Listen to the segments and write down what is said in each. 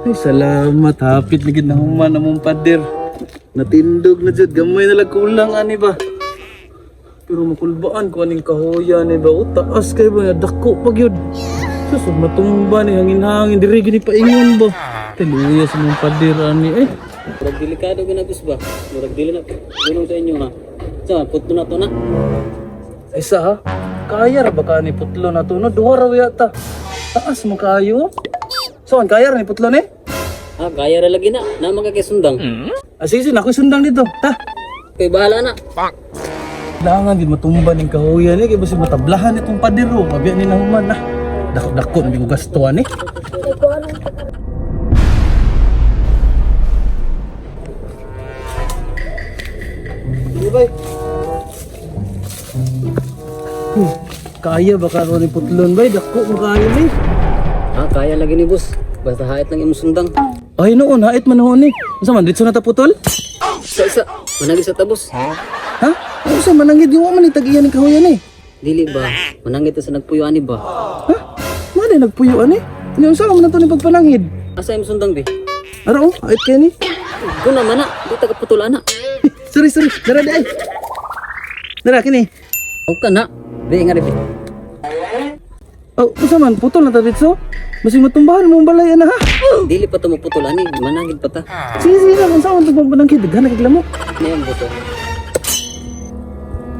Ay, salamat. Hapit na gid na human among pader. Natindog na jud, gamay na lang kulang ani ba. Pero makulbaan ko aning kahoya ni ba. O, taas kay ba dako pag yun. Sus, ug matumba ni hangin-hangin diri gini paingon ba. Tiluya sa mong pader ani eh. Murag delikado ka na, boss ba? Murag dili na gulong sa inyo ha. Sa putlo na to na. Ay sa ha? Kaya ra ba ka ni putlo na to no? Duha ra yata. Taas mo kayo. So, ang kaya ra ni putlo ni? Ha, kaya ra lagi na. Naman ka kay sundang. Ah, sige, sige, ako'y sundang dito. Ta. Kay bahala na. Kailangan gid matumba ning kahoya ni kay basi matablahan itong padero. Mabiya ni nahuman na. Dako-dako na ko gastuan eh. Sige, bay. Kaya ba ka ni putlon bay? Dako mo kaya ni. Ha, kaya lagi ni boss. Basta hait lang imong sundang. Ay noon, hait man noon eh. Unsa man ditso na ta putol? Sa isa, managi sa tabos. Ha? Unsa man ang wa man ni tag-iya ning kahoya ni? Dili ba? Manangit ta sa nagpuyo ani ba? Ha? Mao nagpuyo ani? Ano unsa man na to ni pagpananghid? Asa imong sundang be? Ara oh, hait kay ni. Kuna man na, di ta kaputol ana. Sorry, sorry. Dara di ay. Dara kini. Og ka na. Di nga be. Oh, unsa man putol na ta ditso? Basig matumbahan mo ang balay ana ha. Dili pa to maputol ani, manangit pa ta. Sige, sige lang unsa man tong pagpananghid? Daghan na kay lamok. Ano yung buto?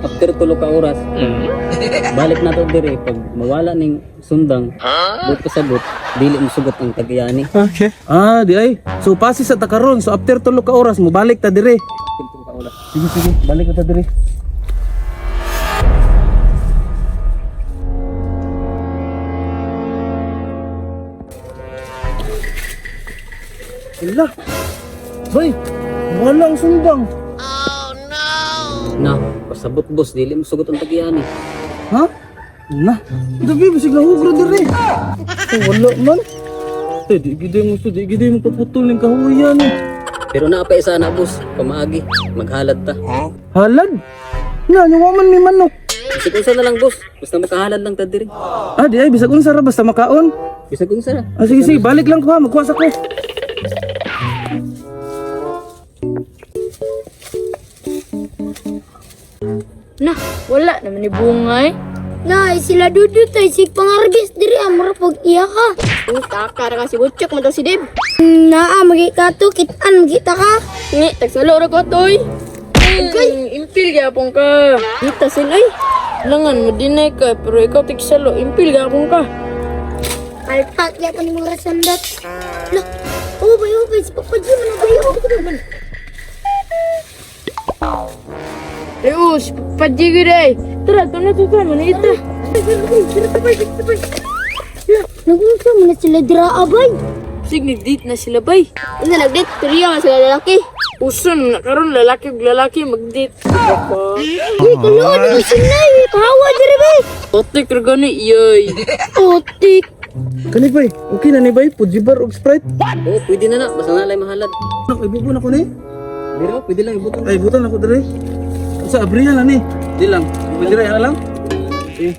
After 3 ka oras, balik na to dire pag mawala ning sundang, but pasabot, dili mo sugot ang tag-iya ni. Okay. Ah, di ay. So pasi sa takaron. So after 3 ka oras mo balik ta dire. Sige, sige, balik ta dire. Ala. Bay, wala ang sundang. Na, pasabot boss, dili mo sugot ang tag-iya ni. Ha? Na, dabi basig nahugro dire. Oh, wala man. Te, di gid mo di gid mo paputol ning kahuyan ni. Pero naa pa isa na boss, pamaagi, maghalad ta. Halad. Na, nyawa man may manok. Bisag unsa na lang boss, basta makahalad lang ta dire. Ah, di ay bisag unsa ra basta makaon. Bisag unsa ra. Ah, sige, sige, balik lang ko ha, magkuha sa ko. Na, wala naman ni Bungay. Na, sila dudut ay sig pangargis diri amra pag iya ka. Uy, taka ra kasi butchok man daw si Deb. Naa magi kato kitaan kita ka. Ngi, tagsalo ra ko toy. Ay, impil gyapon ka. Kita sin ay. Langan mo dinay ka pero ikaw tigsalo, impil gyapon ka. Palpak ya pa ni mga rasandat. Lah, oh bay oh bay si Papa G man bay oh. Ay, oh, si Papa G gud ay. Tara, tuna to ta manita. Lah, nagunsa man na sila dira abay. Sig nag-date na sila bay. Ano nag-date? Turiya man sila lalaki. Uson na karon lalaki ug lalaki mag-date. Papa. Uy, kaluod ni sinay, pahawa diri bay. Otik ra gani yoy. Otik. Kani bay, okay na ni bay, pujibar og Sprite. Oo, pwede na na, basta na lang mahalad. Nak, ibubo na ko ni. Pero pwede lang ibutang. Ay, butan ako dire. Sa abrihan na ni. Di lang. Pwede ra lang. Sige.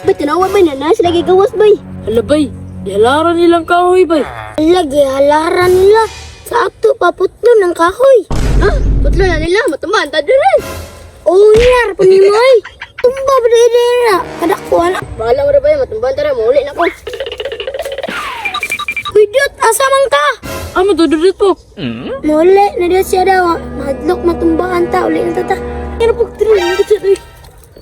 Bay, tanawa bay na na sila gigawas bay. Hala bay, gihalaran nilang kahoy bay. Lagi halaran nila. Sa ato paputlo ng kahoy. Ha? Putlo na nila, matumban ta dire. Oh, yar pa ni mo ay. Tumba ba diri na? Kadako ana. Bahala mo ra bay, matumban ta ra, mauli na ko. Uy, Dut, asa man ka? Ah, matududot po. Muli, na diya siya daw. Madlok matumbaan ta, uli na tata. Ano pag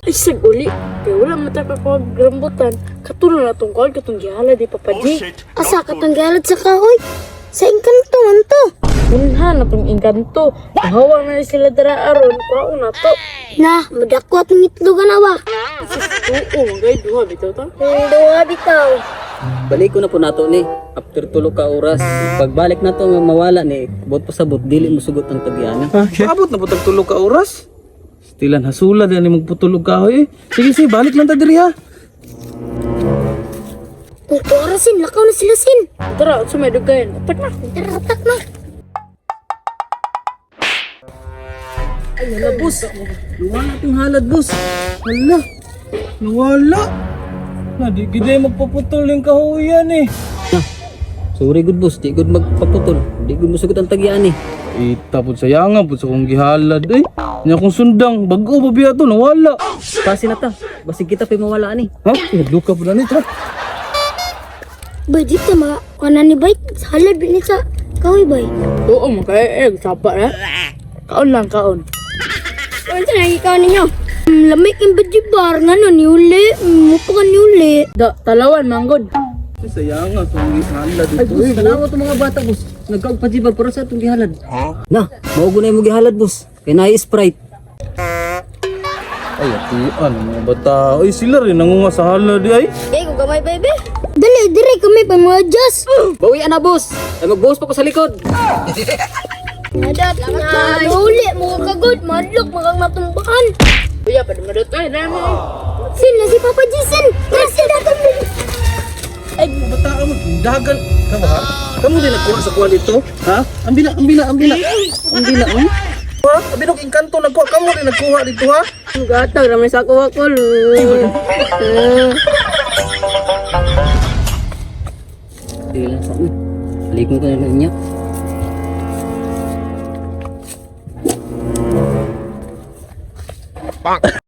Ay, sag uli. Kaya wala mata ka kog rambutan. Katulong na tong kog, katong gihala di Papa G. Asa ka tong galat sa kahoy? Sa engkanto man to. Unha na tong engkanto. Mahawa na ni sila dara aron, kuwaon na to. Na, madako atong itlogan na ba? Oo, magay duha bitaw ta. Duha bitaw. Balik ko na po nato ni. After 3 ka oras, pagbalik na to nga mawala ni, bot pasabot, dili mo sugot ang tag-iya ni. Okay. Abot na po tag 3 ka oras. Stilan hasula din ni magputol og kahoy eh. Sige, sige, balik lang ta diri ha. Uy, orasin, lakaw na sila sin. Tara, unsa may dugayan. Atak na. Tara, atak na. Ay, hala boss. Nawala ting halad boss. Hala. Nawala. Na di gid ay magpaputol ning kahoyan eh. Na, Sorry good boss, di good magpaputol. Di good musugot ang tagian eh. Ita pud sayanga pud sa kong gihalad eh. Nya akong sundang, bag-o pa biya to nawala. Pasi na ta. Basig kita pa'y mawala ani. Ha? Luka pud ani tara. Bay, dito mga kanan ni bay. Halad ni sa kahoy bay. Oo, makaya eh. Sapa na. Kaon lang, kaon. Unsa na ikaw ninyo? Lamig ang badyo bar nga no ni uli. Mupa ka ni uli. Da, talawan, manggod. Sayanga sa akong gihalad Ay ito. boss, tanawa itong mga bata boss. Nagkaog pa jibar para sa itong gihalad. Na, maugo na yung gihalad boss. Kay na Sprite. Ay, atian mga bata. Ay, sila rin nangunga sa halad ay. Eh, kung gamay baby. Dali, dire kami pa mga adjust. Bawian na boss. Ay magboss pa ko sa likod. Nadat, na uli mo kagod, madlok makang matumbakan. Kuya, pa dumadot. Ay, dami. Sin na si Papa Jason. Tara sila datong. Ay, mga bata mo, dagan. Kamu ha? Kamu din nagkuha sa kuha dito? Ha? Ang bila, ang bila, ang bila. Ang bila, Ha? Abi nung engkanto nagkuha, kamu din nagkuha dito ha? Gatag, ramay sa ako ako. Sige lang sa amin. Balik mo ka na niya.